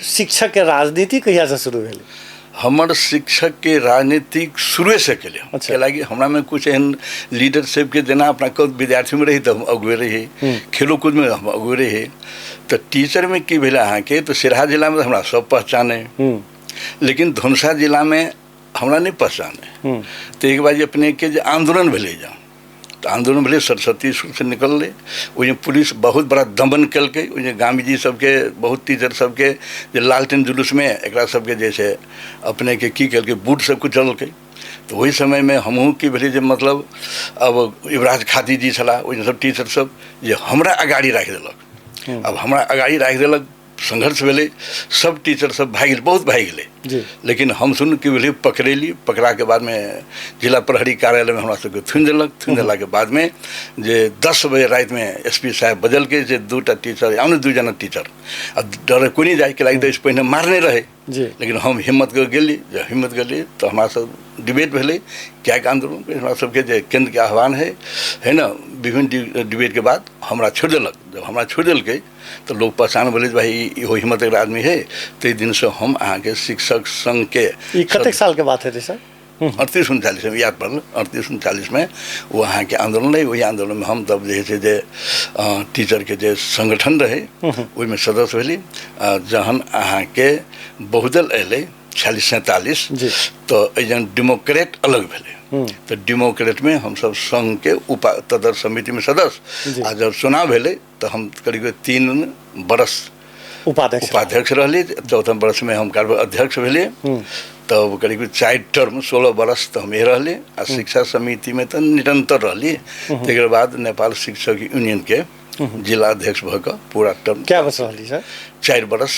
शिक्षकके राजनीति कहियासँ शुरू भेलै? हमर शिक्षकके राजनीतिक शुरुएसँ केलियै। अच्छा। कैलाकि हमरामे कुछ एहन लीडरशिपके, जेना अपना विद्यार्थीमे रही तऽ हम अगुए रही, खेलो कूदमे हम अगुए रही। तऽ टीचरमे की भेलै अहाँके, तऽ सिरहा जिलामे तऽ हमरा सब पहचाने, लेकिन धनुषा जिलामे हमरा नहि पहचाने। तऽ एक बार जे अपनेके जे आन्दोलन भेलै, जँ तऽ आन्दोलन भेलै, सरस्वती स्कूलसँ निकललै, ओहिमे पुलिस बहुत बड़ा दमन केलकै। ओहिमे गाँधीजी सबके, बहुत टीचर सबके जे लालटेन जुलूसमे एकरा सबके जे छै अपनेके की केलकै, बूट सब कुचलकै। तऽ ओहि समयमे हमहूँ की भेलै जे मतलब अब युवराज खाती जी छलाह, ओहिमे सब टीचर सब जे हमरा अगाड़ी राखि देलक। आब हमरा अगाड़ी राखि देलक, संघर्ष भेलै, सब टीचर सब भागि गेलै, बहुत भागि गेलै। लेकिन हम सुन की भेलै, पकड़ेली। पकड़ाके बादमे जिला प्रहरी कार्यालयमे हमरा सबके थुनि देलक। थुनि देलाके बादमे जे 10 बजे रातिमे एस पी साहेब बजलकै जे 2टा टीचर आउ ने, 2 जना टीचर। आ डरे कोइ नहि जाइ, कैलाकि तऽ पहिने मारने रहै। लेकिन हम हिम्मत कऽ गेली। जब हिम्मत गेली तऽ हमरा सब डिबेट भेलै, किएक आन्दोलन, हमरा सबके जे केन्द्रके आह्वान है, है ने। विभिन्न डिबेटके बाद हमरा छोड़ि देलक। जब हमरा छोड़ि देलकै तऽ लोक पहचान भेलै जे भाई इहो हिम्मतगर आदमी है। ताहि दिनसँ हम अहाँके शिक्षक संघके। ई कतेक सालके बात हेतै सर? 38 39मे याद पड़ल, 38 39मे ओ अहाँके आन्दोलन रहै। ओहि आन्दोलनमे हम तब जे छै जे टीचरके जे संगठन रहै ओहिमे सदस्य भेली। आ जहन अहाँके बहुदल अयलै 46 47, तऽ एहि डेमोक्रेट अलग भेलै, तऽ डेमोक्रेटमे हमसब संघके उपा तदर्थ समितिमे सदस्य। आ जब चुनाव भेलै तऽ हम करीब 3 बरस उपाध्यक्ष रहली। चौथा वर्षमे हम कार्य अध्यक्ष भेलियै। तब करीब 4 टर्म 16 बरस तऽ हम रहली। आ शिक्षा समितिमे तऽ निरन्तर रहली। तकर बाद नेपाल शिक्षक यूनियनके जिला अध्यक्ष भऽ कऽ पूरा टर्म। कए वर्ष रहली सर? 4 बरस।